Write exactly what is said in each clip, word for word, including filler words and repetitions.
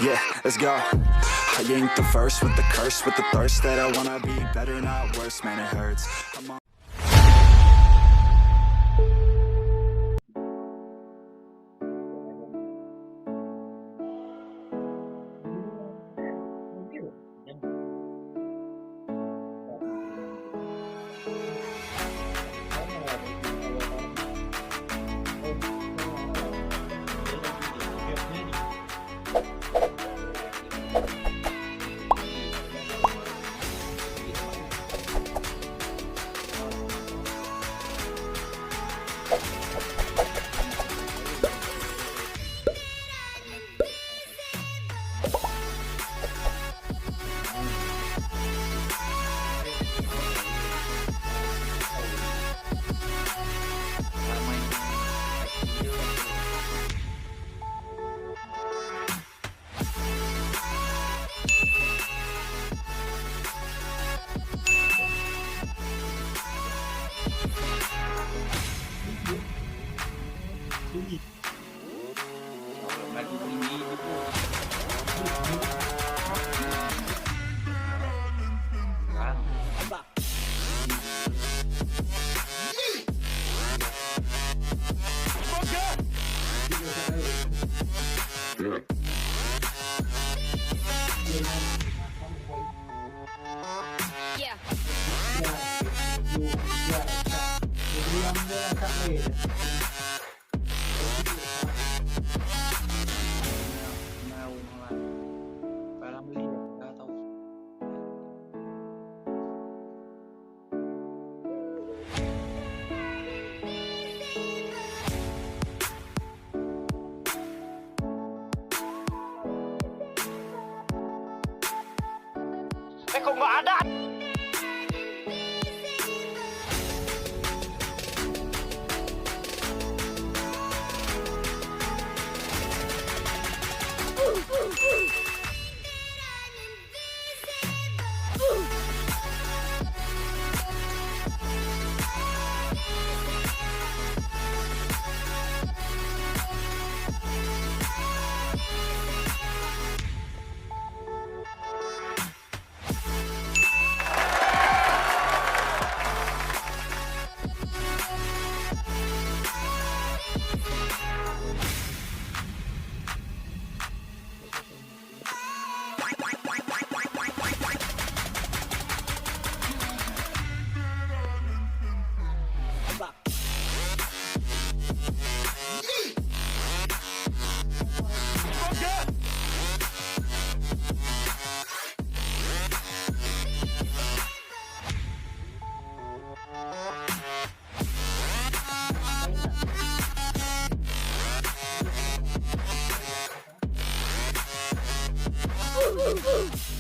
Yeah, let's go. I ain't the first with the curse, with the thirst that I wanna be better, not worse, man, it hurts. I'm on Eh, kok nggak ada?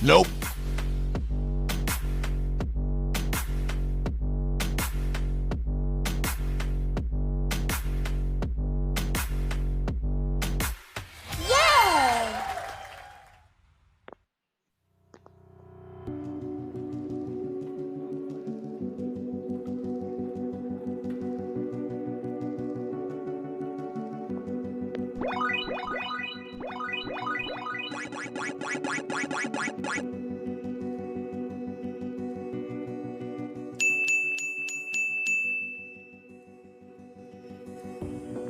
Nope.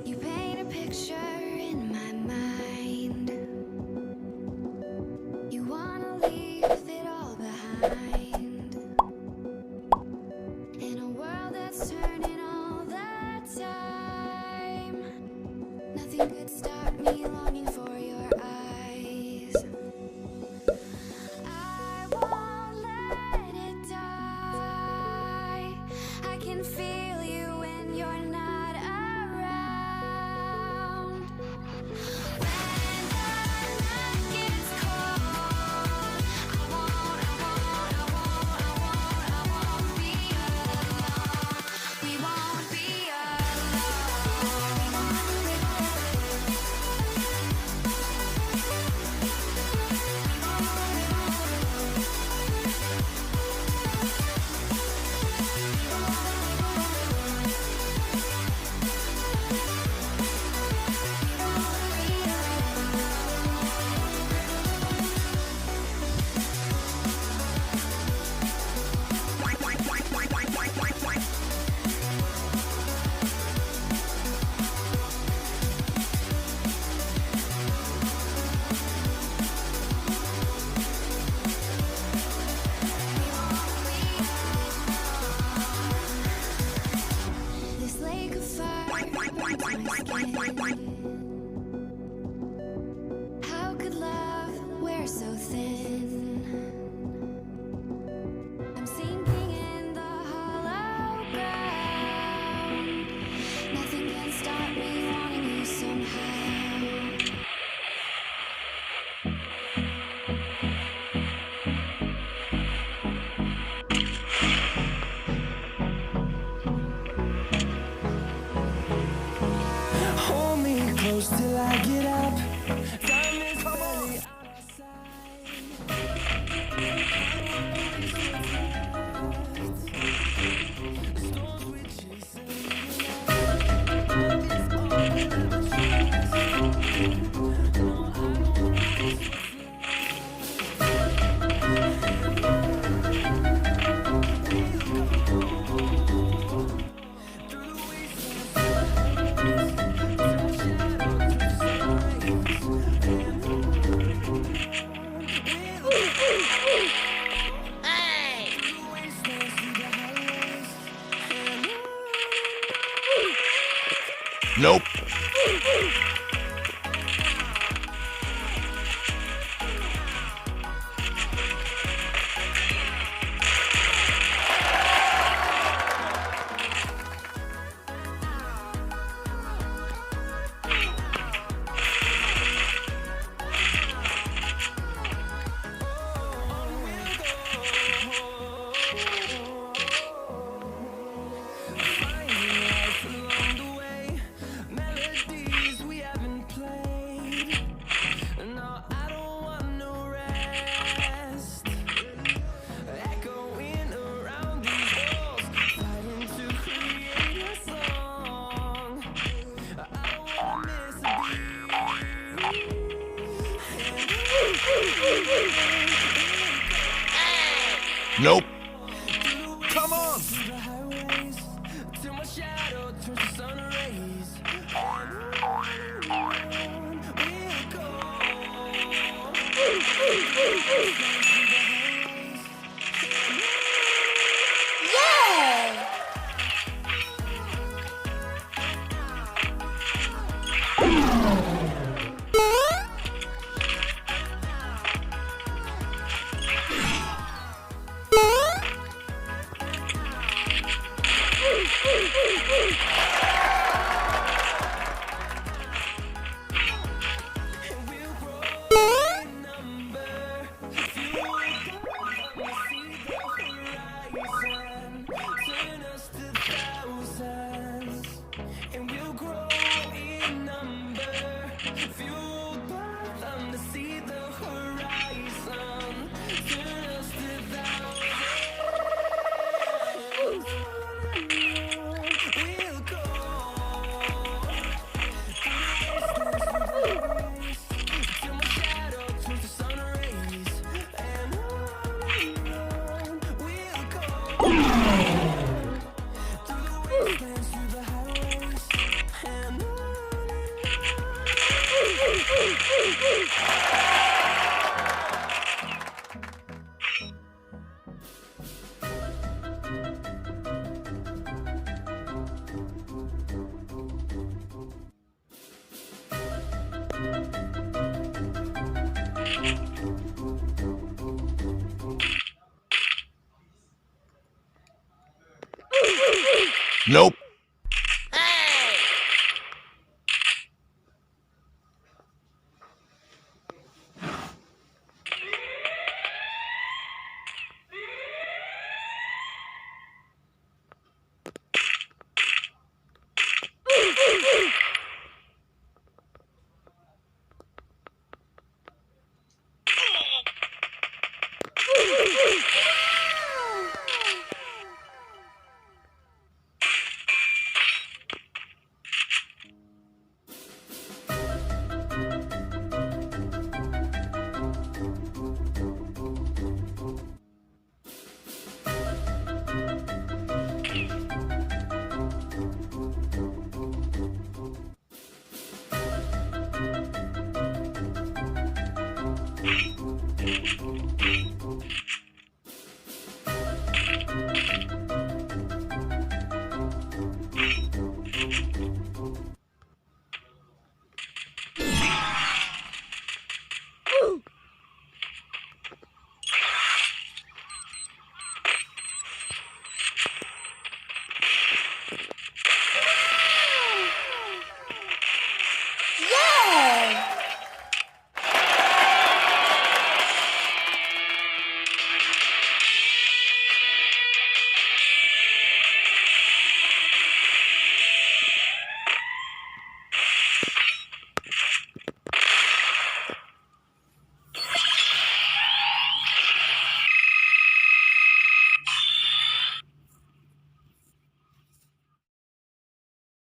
You paint a picture in my mind. You wanna leave it all behind. In a world that's turning all the time, nothing could stop me longing for your eyes. I won't let it die. I can feel you when you're not around. When the night gets cold, I won't, I won't, I won't, I won't, I won't be alone. We won't be alone. How could love wear so thin? I'm sinking in the hollow ground. Nothing can stop me wanting you somehow. Hold me close till I get up. Time is barely on our side. Storms we chase are leading us. All these old memories. No, I don't want this. Nope. Finding life along the way, melodies we haven't played. No, I don't want no rest. Echoing around these walls, fighting to create a song. I don't wanna miss a beat. Nope. Come on. Till my shadow turns to sun rays. And on we'll go. Yeah! And we'll grow in number, fueled by them to see the horizon. Turn us to thousands. We'll go through the wastelands, through the highways, till my shadow turns to sun rays. And on and on we'll go. Nope.